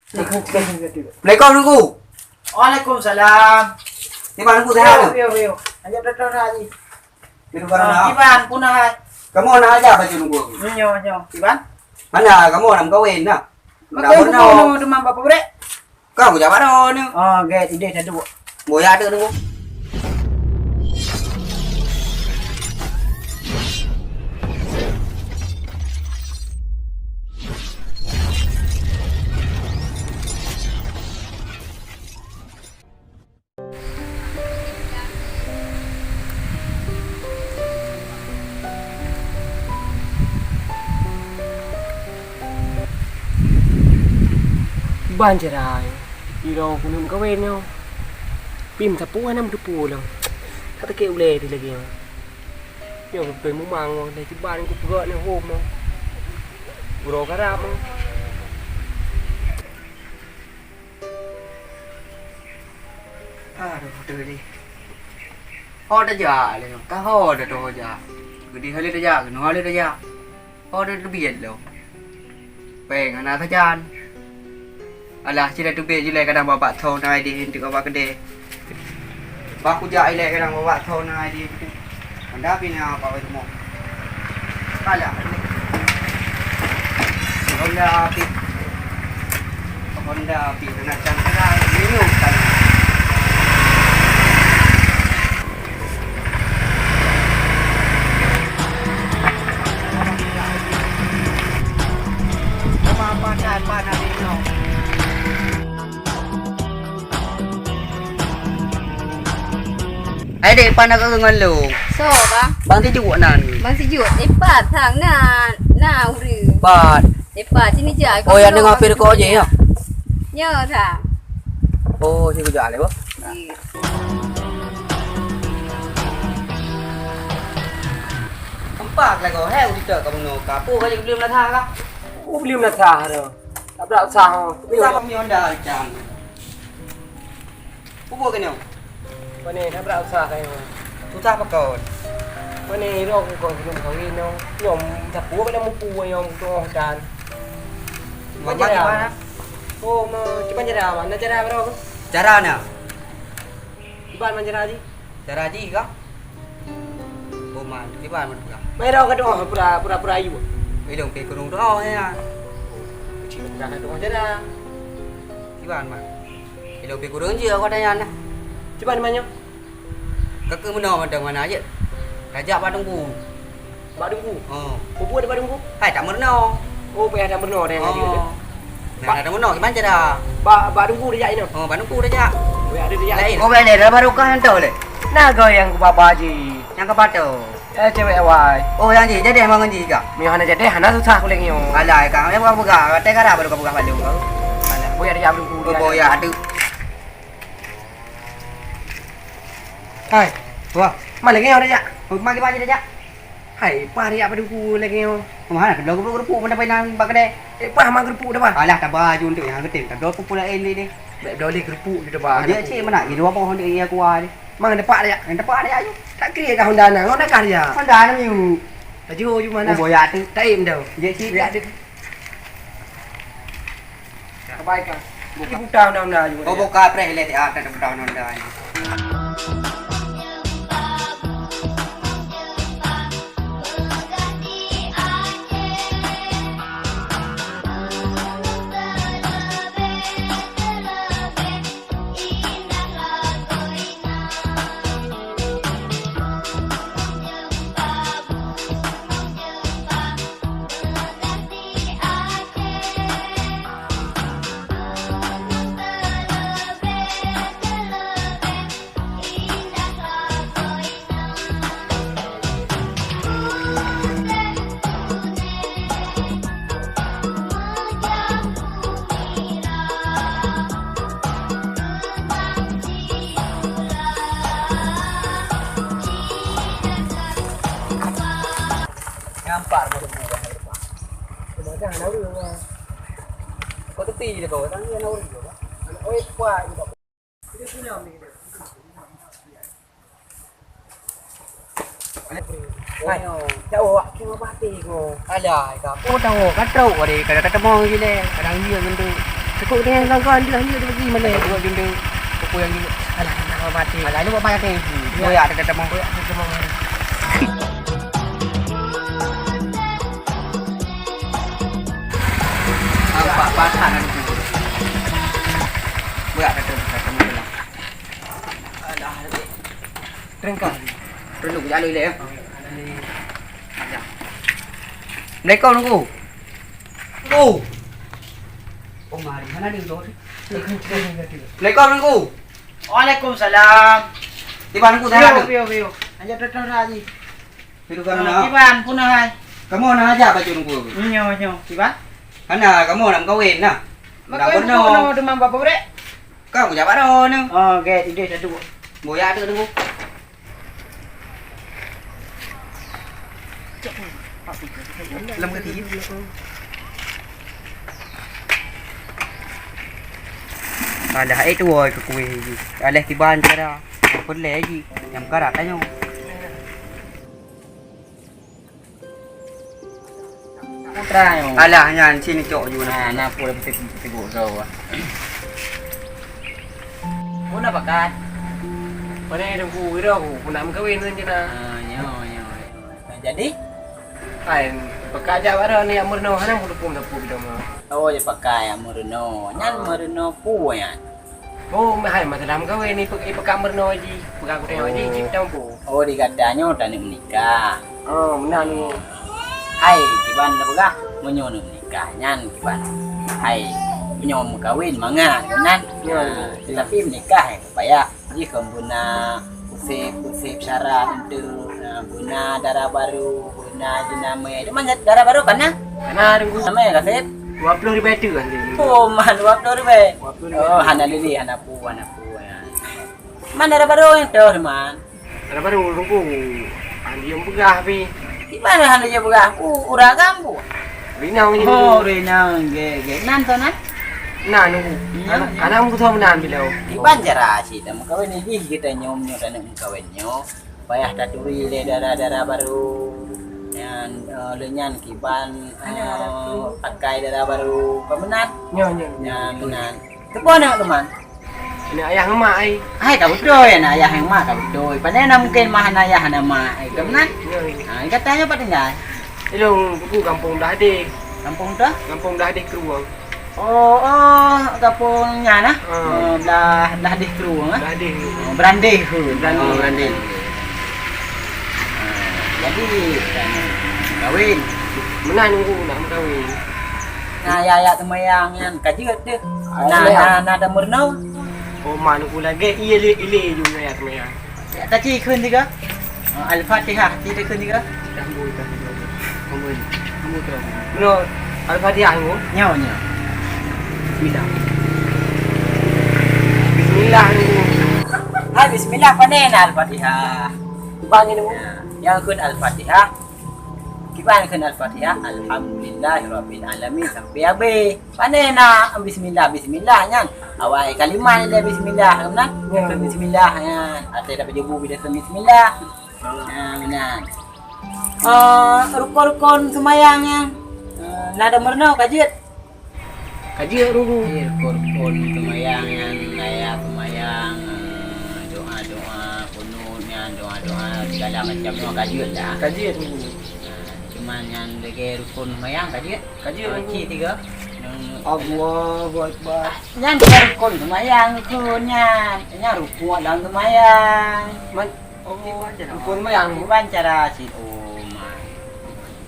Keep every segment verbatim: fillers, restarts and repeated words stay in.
Assalamualaikum, Teungku. Waalaikumsalam. Kiban Teungku, sehat tu? Yo, yo, yo. Ajak datang lagi. Di luar Ah, sana. Kiban, pun hai. Kamoe na aja baju Teungku. Nyo, nyo. Kiban? Mana kamoe na meukawen na? Maka Dah buku pernah. Nama teman bapak berek? Kau kujak baroe ni. Ah, gét idéh dah dua. Boya ada Teungku. Ban cara nyoe, uroe keuneuk meukawen nyoe. Pih meusapeue hana meuteupue lom. Ka takée ulée di lagée nyoe. Nyoe beutôi mumang nyoe, lé kiban kupeugah nyoe hom nyoe. Uroe karab nyoe. Aduh, beutôi deh. Ho tajak lé nyoe, ka ho dah toho jak. Geudeh hale tajak, keunoe hale tajak. Oh, dah teubiet lom. Péng hana sajan. Alah, sira teubiet jilai kadang babak thon hai deh, untuk babak keudeh. Bah kujak ilai kadang babak thon hai deh. Honda pih na apa wai rumoh. Alah. Honda pih. Honda pih kena cang kena minum kan. Hai dek, pan nak ngon lu. So, bang. Bang Sijuk nan. Bang Sijuk, eh, pat thang na, na ureueng. Pat. Eh, pat, sini jak. Oh, yang dengar pir ko je ya. Ya, thang. Oh, sini jak le, boh. Iya. Empat lagu, hai, udah kamu nak apa kali belum nak ha? Oh, belum nak ha dah. Tak berat usah. Usah kami Honda macam. Apa kena? Pane, tak berat usah kayo. Susah apa kau? Pane, iro aku kau belum kawin no. Nyom, tak apa kena mupu nyom tu dan. Mama gimana? Oh, mau cuba cara mana cara bro? Cara na? Iban man cara ji. Cara ji kah? Oh, man, kiban man peugah. Mai rau ka doh pura, pura-pura ayue. Ilong pi kurung doh ya. Kecil peugah ka doh jada. Kiban man. Ilong pi kurung ji aku tanya nah. Kiban man nyoe? Keukeue meunoe mantong mana jeuet. Tajak bak teungku. Bak Teungku? Oh. Peue buet bak Teungku? Hai, tak meurunoe. Oh, payah tak meurunoe dengan dia tu. Nah, tak meurunoe, gimana cara? Bak, bak Teungku dia jak inoe? Oh, bak Teungku dia jak. Weh, ada dia jak lain. Oh, boleh, dah baru kah hantar boleh? Nah, kau yang ku baba ji. Yang ke pato? Eh, cewek awai. Oh, yang ji, jadi emang ji kah? Mio hana jadi, hana susah kulit nyo. Alah, kau yang bukan pegang, kata kara baru kau pegang balung kau. Alah, boya dia jak Teungku. Oh, boya, aduh. Hai. Wah. Mana lagi yang ada jak? Oh, mari, mari, jak. Hai, pah riak padum ku lagèe nyoe. Mana keudroe geupeurumpok meunan painan bak keudè? Eh, pah ma geureumpok dah, pah. Alah, taba aju untuk nyang geutem, tabloe peupulan lé deh. Bèk bloe lé geureumpok di taba. Dia cek mana? Di dua boh untuk iya kuah deh. Mang depak dia. Yang tepak dia aju. Tak kira kah Honda na, Honda kah dia? Honda na miu. Laju aju mana? Oh, boyak tu. Tak im dah. Dia cek. Boyak tu. Kebaikan. Buka. Ini buta Honda-Honda juga. Oh, dia. Buka preh lé tiap tak buta Honda ni. Nampak rumah tepi dah, nampak. Rumah dah, nak urut rumah. Kau tepi je kau, tanya nak urut kau. Anak oi, kuat je kau. Hai, jauh awak kira mati kau. Alah, ka. Oh, tahu, ka trok hari, kadang tetemong je leh, kadang iya ngendu. Cukup dengan gangguan dia hanya dia pergi malam. Dua jundul, pukul yang dulu. Alah, alah, mati. Alah, lu buat banyak ni. Ya. Boyak ada teman. Boyak ada teman. Nampak patah nanti. Boyak ada teman. Alah, terengkah. Perlu jalan dia. Assalamualaikum, Teungku. Oh. Oh, mari. Mana dia, Teungku? Assalamualaikum, Teungku. Waalaikumsalam. Tiban, Teungku, sana. Piyo, piyo, piyo. Anjak teuteuh dah, Haji. Tiban, pun hai. Kamu nak ajak baju, Teungku? Nyo, nyo. Tiban? Hana, kamu nak meukawen, nah. Meukawen, Teungku, nama teuma bapak brek? Kau kujak baroe ni. Oh, oke, tidur satu. Boyak tu, Teungku. Lam kaki. Alah, eh, tu, oi, ke kueh ji. Alah, tiban cara. Apa lagi? Yang karat tanya. Putra nyoe. Alah, nyan sini cok ju. Ah, na pun sibuk kau. Pun apa kan? Pada Teungku, ira aku, aku nak meukawen nyan je nah. Ah, nyo, nyo. Jadi? Ai, pakai aja barang ni yang meurunoe, hana aku tepung-tepung kita mah. Oh, ya pakai yang meurunoe. Nyan meurunoe pu nyan. Oh, hai, masa dalam kawin ni, pe-, peugah meurunoe ji. Peugah kuteng ji, ji peudong pu. Oh, di gata nyoe taneuk meunikah. Oh, meunan. Hai, kiban na peugah, meunyoe neuk meunikah nyan kiban. Hai, meunyoe meukawen mangat, meunan. Ya. Ah, tetapi meunikah nyang payah. Jih kon beuna useb-useb syarat enteuk, ah, beuna dara barô, beuna jinamé. Cuma dara barô kana? Kana, Teungku. Jinamé ka seb? Dua puluh ribèe tu kan, Teungku. Oh, man, dua puluh ribèe. Dua puluh ribèe. Oh, hana lé, hana pu, hana pu, ya. Man, dara barô nyang toh, man. Dara barô, Teungku. Hana jeuem peugah pi. Di mana hana jeuem peugah? U-, ureueng agam pu. Rinong ni. Oh, rinong. Ge, ge. Nan toh, nan? Nan, Teungku. Iya. Anak, anak muda meunan bila. Di Banjarmasin, meukawen di kita nyom nyoe, taneuk meukawen nyoe. Payah taturi lé dara-dara barô. Nyan, eh, lé nyan kiban, eh, pakai dara barô. Ka meunan? Nyo, nyo, nyo. Nyan, meunan. Teupeue aneuk teuma? Aneuk ayah ngon mak ai. Hai, ka beutôi, aneuk ayah ngon mak ka beutôi. Pane na mungken mah hana ayah hana mak ai. Ka meunan? Nyo, nyo. Ha, gata nyoe pat tinggai? Ilôn buku gampông Blah Deh. Gampông toh? Gampông Blah Deh Krueng. Oh, oh, gampông nyan nah. Ha. Oh, Blah, Blah Deh Krueng, ah. Blah Deh. Oh, Berandeh ke? Berandeh. Oh, Berandeh. Ha, jadi, kan, kawin. Meunan Teungku nak meukawen. Nah, ya, ya, seumayang nyan ka jeuet deh. Nah, nah, nah, dah meurunoe. Oh, man, Teungku lagèe, iya, ile, ile ju ya seumayang. Ya, taci kheun tiga. Ah, Al-Fatihah, ci takheun tiga. Dah bu, dah bu. Ampun. Ampun tu. No, Al-Fatihah Teungku. Nyo, nyo. Bismillah. Bismillah Teungku. Hai, bismillah, pane na Al-Fatihah? Bukan ni Teungku. Ya, nyang kheun Al-Fatihah. Kiban kheun Al-Fatihah, alhamdulillahirabbil alamin sampai habéh. Pane na bismillah, bismillah nyan. Awai kalimat ilèe bismillah, kan? Ya. Bismillah nyan. Até dapat jebu bila bismillah. Ha, meunan. Eh, rukon-rukon seumayang nyan, eh, na dah meurunoe ka jeuet? Ka jeuet, Teungku. Eh, rukon-rukon seumayang nyan, kaya seumayang, eh, doa-doa, kunut nyan, doa-doa segala macam nyoe ka jeuet dah. Ka jeuet, Teungku. Ha, cuman nyan lagèe rukon seumayang ka jeuet. Ka jeuet, Teungku. Ci tiga. Allahu Akbar. Nyan bukan rukon seumayang, rukon nyan. Nyan rukuk dalam seumayang. Man, Oh, rukon seumayang. Kiban cara cit, oh, ma.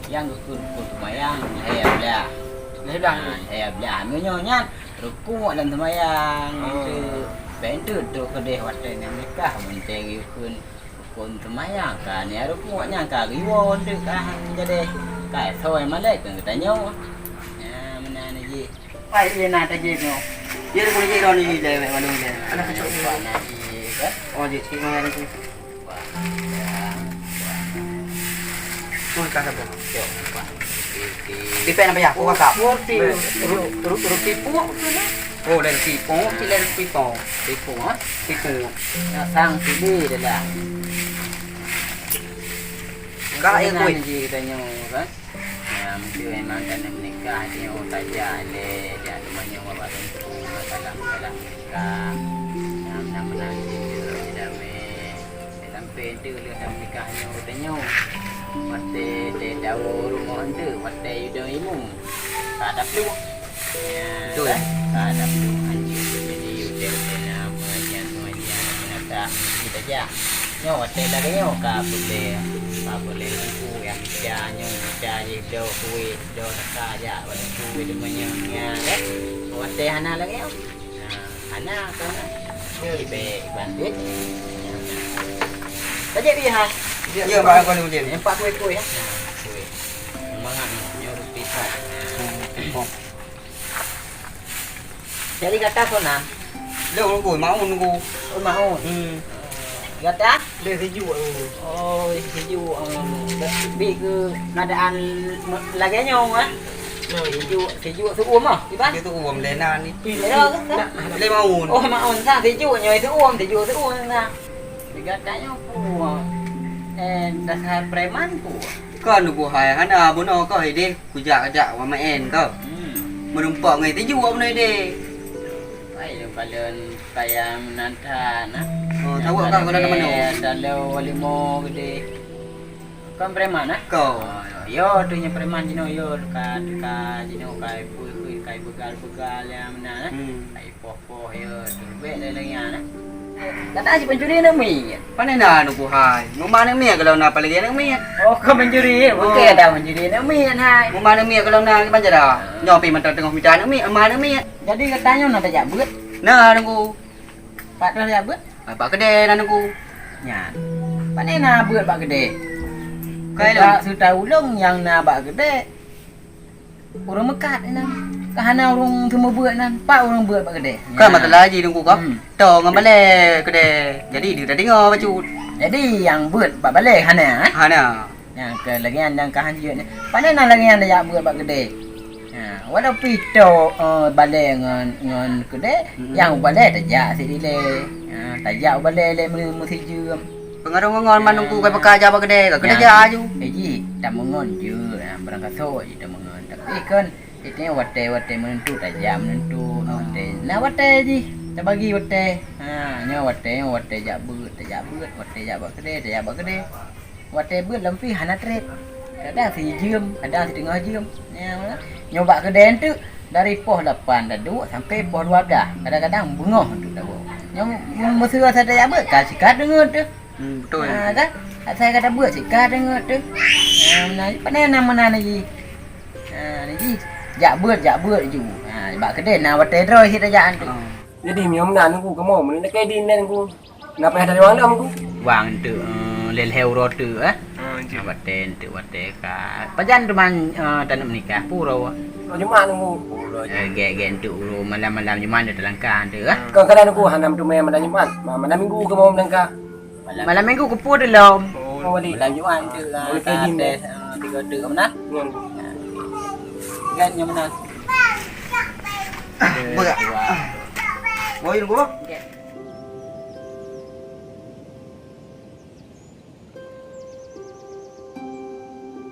Nyang geukheun rukon seumayang, lhèe blah. Lhèe blah. Ha, lhèe blah. Meunyoe nyan, rukuk lam seumayang. Oh. Itu, pen tu, tu keudeh watèe nyang nikah, meuntèe geukheun rukon seumayang. Ka ni rukuk nyan ka geuwoe, tu ka jadi. Ka soe malèe keu geutanyoe. Ya, meunan jih. Pai, iya na tajép nyoe. Iya, dia boleh jép droeneuh ilèe, mek mandum ilèe. Alah, kacau ni. Pak Najib, kan? Oh, jép sikit mangat ni. Wah, ya. Tuh, ka sabar. Cok, Pak. Pipék na payah, aku kakak. Roti, ru-, ru-, roti puk tu na. Oh, lain roti puk, cik lain roti puk. Roti puk, ha? Roti puk. Ya, sang sini dia dah. Kak, ya, kuih. Nanti kita nyoe, kan? Ya, Itu memang kena menikah nyoe saja lé, jak teumanyong bak teungku masalah-masalah menikah. Nyang meunan-meunan jeuet damé. Sampai enteuk lheueh menikah nyoe geutanyoe. Watèe teudawa rumoh enteuk, watèe idong imum. Ka dapluek. Ya, betul, ya? Ka dapluek anjing. Jadi, udeb na pengajian-pengajian, na tak, kita jak. Nyoe watèe lagèe nyoe ka peureulèe, ka peureulèe lampu nyang pecah nyoe, pecah jih bloe kueh, bloe nasa jak bak lampu, teumanyong nyan, kan? Watèe hana lagèe nyoe. Nah, hana ka na. Nyoe ribèe bandit. Saja dia, ha? Ya, Pak, aku ada ujian. Empat kueh-kueh, ya? Nah, kueh. Mangat nyoe, nyoe ruti pat. Hmm. Jadi gata soe nan? Lôn nunggu, Maun nunggu. Oh, Maun. Hmm. Gata? Lé sejuk aku. Oh, sejuk. Oh. Bi keuadaan lagèe nyoe, ah? Nah. Sejuk, sejuk seuuem ah, Iban? Sejuk seuuem lé nan ni. Lé Maun. Oh, Maun sa sejuk nyoe seuuem, sejuk seuuem sa. Gata nyoe peue? Eh, dasar preman peue? Kon nunggu hai, hana bunoe kah idéh. Kujak-jak wa maén kah? Hmm. Meurumpok ngon tiju wa bunoe deh. Ai, lôn kalon kaya meunan that, nah. Oh, tahu kah kalau nama nyoe? Ada lo limo gede. Kon preman, nah? Kau. Oh, yo, tu nyoe preman jinoe, yo, ka, ka jinoe, ka ipui-pui, ka ibegal-begal, ya, meunan, nah. Hmm. Ka ipoh-poh, yo, tu bek lé lagèe nyan, nah. Gata si pencuri aneuk miet. Pane na aneuk hai? Muma aneuk miet kalau na apalagi aneuk miet. Oh, kau mencuri. Oh. Bukan ada mencuri aneuk miet, hai. Muma aneuk miet kalau na kiban cara. Nyoe pi mantong teungoh mita aneuk miet, muma aneuk miet. Jadi gata nyoe na tajak beuet? Na, Teungku. Pat na tajak beuet? Ah, bak keudè na, Teungku. Nyan. Pane na beuet bak keudè? Kai lôn. Seuta ulôn nyang na bak keudè. Ureueng meukat inan. Ka hana ureueng seumeubeuet inan. Pat ureueng beuet bak keudè? Kan masalah jih Teungku kah? Hmm. Toe ngon balèe keudè. Jadi, dia dah deungoe bacut. Jadi, nyang beuet bak balèe hana, eh? Hana. Nyang keu lagèe nyan nyang ka hanjeuet nyan. Pane na lagèe nyan tajak beuet bak keudè? Ha, walau pih toe, eh, balèe ngon, ngon keudè, hmm, nyang balèe tajak sidilèe. Ha, tajak balèe lé meu-, meusijeuem. Peungaroh ngon mandum ku ka beukajak bak keudè, ka keudè jak aju. Eh, jih, tameungon jeuet, ah, barang kasoe jih tameungon. Tapi kan, itu watèe-watèe meunentu tajak, meunentu watèe. Nah, watèe jih, tabagi watèe. Ha, nyoe watèe, nyoe watèe jak beuet, tajak beuet, watèe jak bak keudè, tajak bak keudè. Watèe beuet lom pih hana trép. Kadang sijeuem, kadang siteungoh jeuem. Nyoe, nyoe bak keudè enteuk, dari poh lapan taduek sampai poh dua blah. Kadang-kadang beungoh enteuk tawoe. Nyoe meuseuha asai tajak beuet, ka sikat deungon teuh. Hmm, betul. Ha, kan? Asai ka tabeuet sikat deungon teuh. Ha, meunan, pane na meunan lagi. Ha, lagi jak beuet, jak beuet ju. Ha, bak keudè na watèe droe sit tajak tu. Oh. Jadi, meunyoe meunan Teungku, kamoe meunan lakèe di nan Teungku. Na payah dari wang lom Teungku. Wang enteuk, eh, lhèe-lhèe uroe teuk, eh. Oh, jeuet. Watèe enteuk watèe ka. Pajan teuma, eh, taneuk meunikah, peue uroe? Uroe Jumat Teungku. Eh, gèt-gèt enteuk uroe malam-malam Jumat enteuk talangkah enteuk, eh. Kon kadang Teungku hana meuteumèe malam Jumat. Ma-, malam Minggu kamoe meulangkah. Malam Minggu keupeue teulom? Oh, malam Jumat enteuk lah. Ka tes, eh, tiga teuk meunan. Ngon. Gèt nyoe meunan. Berat. Woi, Teungku. Gèt.